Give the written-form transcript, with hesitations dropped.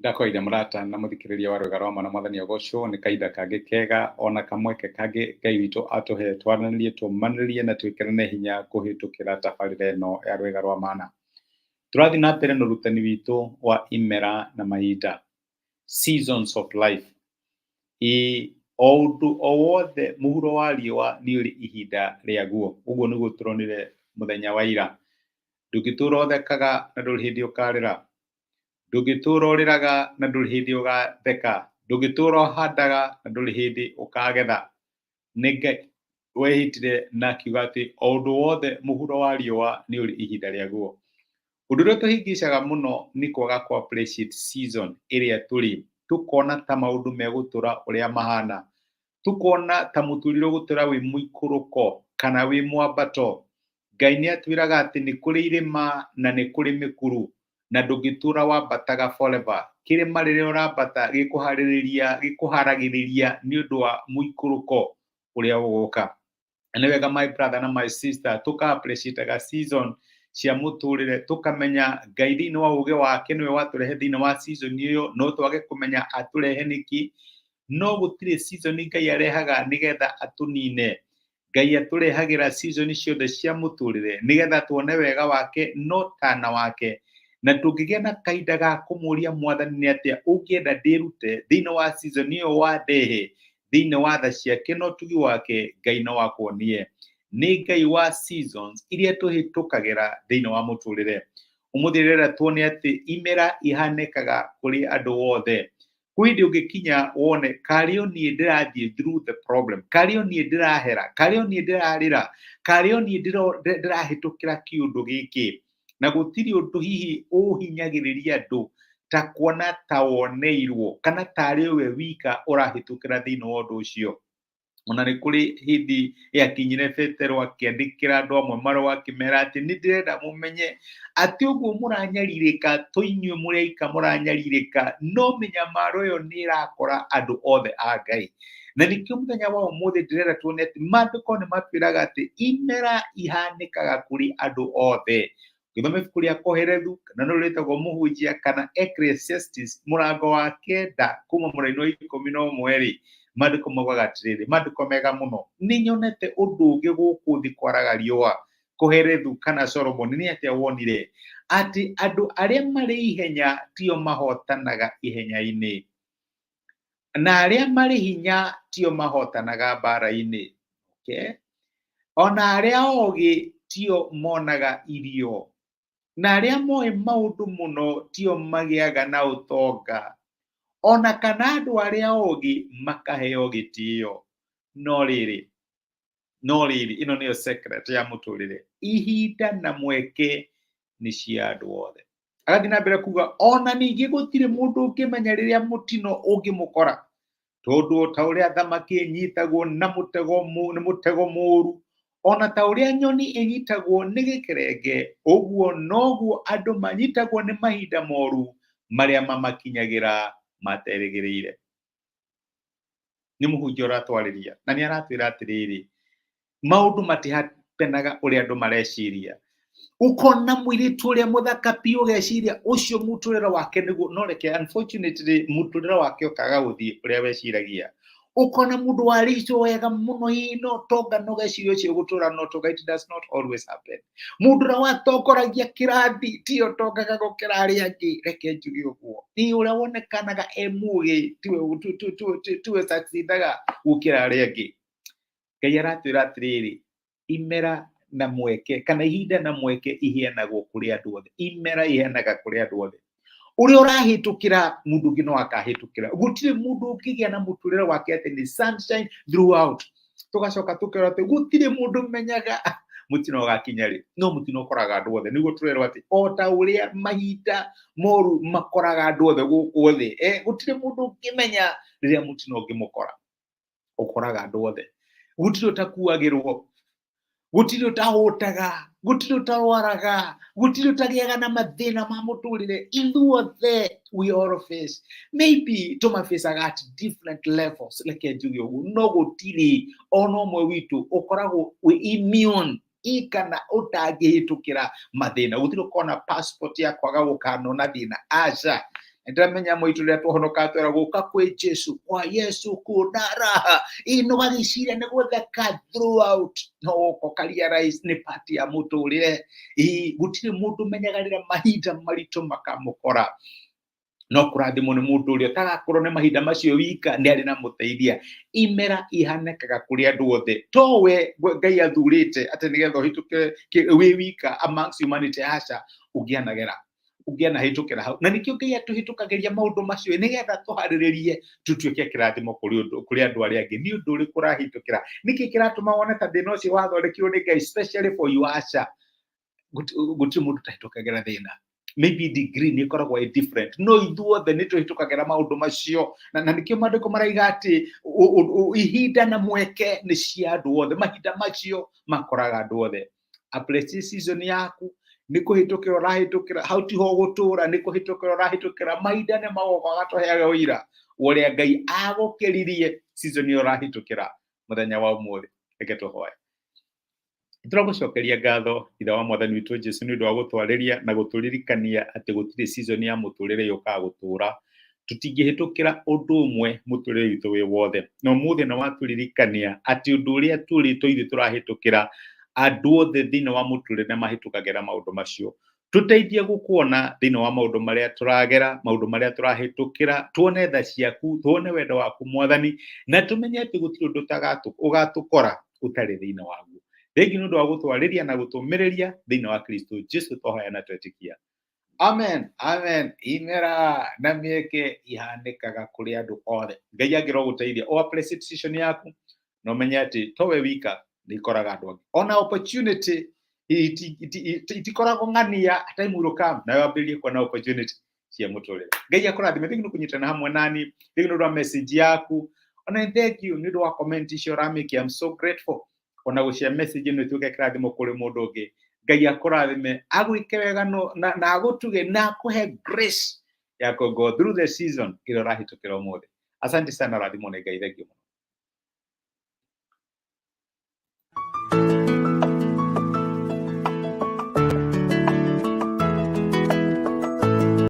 Ndakwaria mũrata na mũthikĩrĩria wa rwĩga rwa mana mwathani agocwo nĩ kahinda kangĩ kega ona kamweke kangĩ Ngai witũ atũhe twaranĩrie tũmanĩrie na twĩkĩrane hinya kũhĩtũkĩra tabarĩra ĩno ya rwĩga rwa mana. Tũrathiĩ na mbere na ũrutani witũ wa imera na mahinda, seasons of life. Ĩ o ũndũ o wothe mũhuro wa riũa nĩ ũrĩ ihinda rĩaguo. Ũguo nĩguo tũronire mũthenya wa ira. Ndũngĩtũra ũthekaga na ndũrĩ hĩndĩ ũkarĩra. Ndũngĩtũra ũrĩraga na ndũrĩ hĩndĩ ũgatheka. Ndũngĩtũra ũhandaga na ndũrĩ hĩndĩ ũkagetha. Nĩ Ngai wehĩtire na akiuga atĩ o ũndũ wothe mũhuro wa riũa nĩ ũrĩ ihinda rĩaguo. Ũndũ ũrĩa tũhĩngĩcaga mũno nĩ kwaga kũ appreciate season ĩrĩa tũrĩ, tũkona ta maũndũ megũtũra ũrĩa mahana, tũkona ta mũtũrĩre ũgũtũra wĩ mũikũrũko kana wĩ mwambato. Ngai nĩ atwĩraga atĩ nĩ kũrĩ irĩma na nĩ kũrĩ mĩkuru na ndũngĩtũra wambataga forever. Kĩrĩma rĩrĩa ũrambata gĩkũharĩrĩria gĩkũharagĩrĩria nĩ ũndũ wa mũikũrũko ũrĩa ũgũka. Na nĩ wega my brother na my sister tũka appreciate season cia mũtũrĩre, tũkamenya Ngai thĩinĩ wa ũgĩ wake nĩwe watũrehe thĩinĩ wa season ĩyo, no twage kũmenya atũrehe nĩkĩ, no gũtirĩ season Ngai arehaga nĩgetha atũnine. Ngai atũrehagĩra season ciothe cia mũtũrĩre nĩgetha tuone wega wake no tana wake. Na tũngĩgĩa na kahinda ga kũmũria mwathani nĩ atĩa ũngĩenda ndĩrute thĩinĩ wa season ĩyo wandehe thĩinĩ wa tha ciake na ũtugi wake, Ngai no akuonie. Nĩ Ngai wa seasons iria tũhĩtũkagĩra thĩinĩ wa mũtũrĩre. Ũmũthĩ ndĩrenda tuone atĩ imera ihanĩkaga kũrĩ andũ othe. Kwĩ hĩndĩ ũngĩkinya wone karĩ o niĩ ndĩrathiĩ through the problem, karĩ o niĩ ndĩrahera, karĩ o niĩ ndĩrarĩra, karĩ o niĩ ndĩrahĩtũkĩra kĩũndũ gĩkĩ. Na gũtirĩ ũndũ hihi ũhinyagĩrĩria andũ ta kuona ta woneirwo kana tarĩ we wika ũrahĩtũkĩra thĩinĩ wa ũndũ ũcio. Ona nĩ kũrĩ hĩndĩ yakinyire Petero akĩandĩkĩra andũ amwe marũa akĩmera atĩ nĩ ndĩrenda mũmenye atĩ ũguo mũranyarirĩka to inyuĩ mũrĩ aika mũranyarirĩka, no mĩnyamaro ĩyo nĩ ĩrakora andũ othe a Ngai. Na nĩkĩo mũthenya wa ũmũthĩ ndĩrenda tuone atĩ maandĩko nĩ matwĩraga atĩ imera ihanĩkaga kũrĩ andũ othe. Ũgĩthoma ibuku rĩa Kohelethu kana nĩ rĩtagwo Mũhunjia kana Ecclesiastes mũrango wa 9 kuma mũraini wa 11 rĩ, maandĩko maugaga atĩrĩrĩ, maandĩko mega mũno, nĩ nyonete ũndũ ũngĩ gũkũ thĩ kwaraga riũa. Kohelethu kana Solomon nĩ atĩa wonire? Atĩ andũ arĩa marĩ ihenya tio mahotanaga ihenya-inĩ, na arĩa marĩ hinya tio mahotanaga mbara-inĩ. Okay? Ona arĩa ogĩ tio monaga irio, na arĩa moĩ maũndũ mũno tio magĩaga na ũtonga, ona kana andũ arĩa ogĩ makaheo gĩtĩo. No rĩrĩ, no rĩrĩ, ĩno nĩyo secret ya mũtũrĩre, ihinda na mweke nĩ cia andũ othe. Agathiĩ na mbere kuga ona ningĩ gũtirĩ mũndũ ũngĩmenya rĩrĩa mũtino ũngĩmũkora, tondũ o ta ũrĩa thamaki ĩnyitagwo na mũtego nĩ mũtego mũũru, ona ta ũrĩa nyoni ĩnyitagwo nĩ gĩkerenge, ũguo noguo andũ manyitagwo nĩ mahinda moru marĩa mamakinyagĩra materĩgĩrĩire. Nĩ mũhunjia ũratwarĩria na nĩ aratwĩra atĩrĩrĩ, maũndũ matihapenaga ũrĩa andũ mareciria. Ũkona mũirĩtu ũrĩa mũthaka biũ ũgeciria ũcio mũtũrĩre wake nĩguo, no reke unfortunately mũtũrĩre wake ũkaga gũthiĩ ũrĩa weciragia. Ũkona mũndũ warĩtwo wega mũno hihi no tonga no ũgeciria ũcio gũtũra no tonga, it does not always happen. Mũndũ ũrĩa watongoragia kĩrathi tiwe ũtongaga gũkĩra arĩa angĩ, reke njuge ũguo. Hihi ũrĩa wonekanaga e mũgĩ tiwe succeedaga gũkĩra arĩa angĩ. Ngai aratwĩra atĩrĩrĩ, imera na mweke kana ihinda na mweke iheanagwo kũrĩ andũ othe. Imera iheanaga kũrĩ andũ othe. Ũrĩa ũrahĩtũkĩra mũndũ ũngĩ no akahĩtũkĩra. Gũtirĩ mũndũ ũngĩgĩa na mũtũrĩre wake atĩ nĩ sunshine throughout. Tũgacoka tũkerwo atĩ gũtirĩ mũndũ ũmenyaga mũtino ũgakinya rĩ, no mũtino ũkoraga andũ othe. Nĩguo tũrerwo atĩ o ta ũrĩa mahinda moru makoraga andũ othe gũkũ thĩ, gũtirĩ mũndũ ũngĩmenya rĩrĩa mũtino ũngĩmũkora. Ũkoraga andũ othe. Gũtirĩ ũtakuagĩrwo, gũtirĩ ũtahũtaga, gũtirĩ ũtarwaraga, gũtirĩ ũtagĩaga na mathĩna ma mũtũrĩre. Ithuothe we all face, maybe tũmafacaga at different levels, reke njuge ũguo, no gũtirĩ ona ũmwe witũ ũkoragwo wĩ immune ĩ kana ũtangĩhĩtũkĩra mathĩna. Gũtirĩ ũkoragwo na passport ya kwaga gũkanona thĩna, aca. Nĩndĩramenya amwe aitũ rĩrĩa twahonoka twera gũka kwĩ Jesu, kwa Yesu kuna raha. Ĩ no gagĩciria nĩ gũtheka throughout, no woka ũka realize nĩ part ya mũtũrĩre. Ĩ gũtirĩ mũndũ ũmenyaga rĩrĩa mahinda maritũ makamũkora. No kũrathimwo nĩ mũndũ ũrĩa ũtagakorwo nĩ mahinda macio wika, nĩ arĩ na mũteithia. Imera ihanĩkaga kũrĩ andũ othe, to we Ngai athurĩte atĩ nĩgetha ũhĩtũke wĩ wika amongst humanity, aca, ũngĩanagera ũngĩanahĩtũkĩra hau. Na nĩkĩo Ngai atũhĩtũkagĩria maũndũ macio, nĩgetha tũharĩrĩrie tũtuĩke kĩrathimo kũrĩ ũndũ kũrĩ andũ arĩa angĩ. Nĩ ũndũ ũrĩkũ ũrahĩtũkĩra? Nĩkĩ kĩratũma wone ta thĩna ũcio wathondekirwo nĩ Ngai specially for you? Aca, gũtirĩ mũndũ ũtahĩtũkagĩra thĩna. Maybe degree nĩ ĩkoragwo ĩ different, no ithuothe nĩ tũhĩtũkagĩra maũndũ macio. Na nĩkĩo maandĩko maraiga atĩ ihinda na mweke nĩ cia andũ othe. Mahinda macio makoraga andũ othe. Appreciate season yaku. Nĩ kũhĩtũkĩra ũrahĩtũkĩra hau, tiho gũtũra, nĩ kũhĩtũkĩra ũrahĩtũkĩra. Mahinda nĩ magoka gatũheaga ũira wa ũrĩa Ngai agũkĩririe season ĩyo ũrahĩtũkĩra mũthenya wa ũmũthĩ. Reke tũhoe. Tũragũcokeria ngatho, Ithe wa Mwathani witũ Jesu, nĩ ũndũ wa gũtwarĩria na gũtũririkania atĩ gũtirĩ season ya mũtũrĩre yũkaga gũtũra tũtingĩhĩtũkĩra ũndũ ũmwe mũtũrĩre witũ wĩ wothe. Na ũmũthĩ nĩ watũririkania atĩ ũndũ ũrĩa tũrĩ to ithuĩ tũrahĩtũkĩra, andũ othe thĩinĩ wa mũtũrĩre nĩ mahĩtũkagĩra maũndũ macio. Tũteithie gũkuona thĩinĩ wa maũndũ marĩa tũragera, maũndũ marĩa tũrahĩtũkĩra, tuone tha ciaku, tuone wendo waku, Mwathani, na tũmenye atĩ gũtirĩ ũndũ ũgatũkora ũtarĩ thĩinĩ waguo. Thengiũ nĩ ũndũ wa gũtwarĩria na gũtũmĩrĩria. Thĩinĩ wa Kristo Jesu twahoya na twetĩkia, amen, amen. Imera na mĩeke ihanĩkaga kũrĩ andũ othe. Ngai angĩrwo gũteithia o appreciate decision yaku, na ũmenye atĩ towe wika, nĩ ikoraga andũ angĩ. Ona opportunity itikoragwo ng'ania, time will come nawe wambĩrĩrie kuona opportunity cia mũtũrĩre. Ngai akũrathime. Thengiũ nĩ kũnyitana hamwe nani, thengiũ nĩ ũndũ wa message yaku, ona thank you nĩ ũndũ wa comment icio ũramĩkia. I'm so grateful. Ona gũcia message ĩno ĩtuĩke kĩrathimo kũrĩ mũndũ ũngĩ. Ngai akũrathime, agwĩke wega, na agũtuge na akũhe grace ya kũ go through the season ĩrĩa ũrahĩtũkĩra ũmũthĩ. Asante sana, rathimwo nĩ Ngai. Thank you mũno.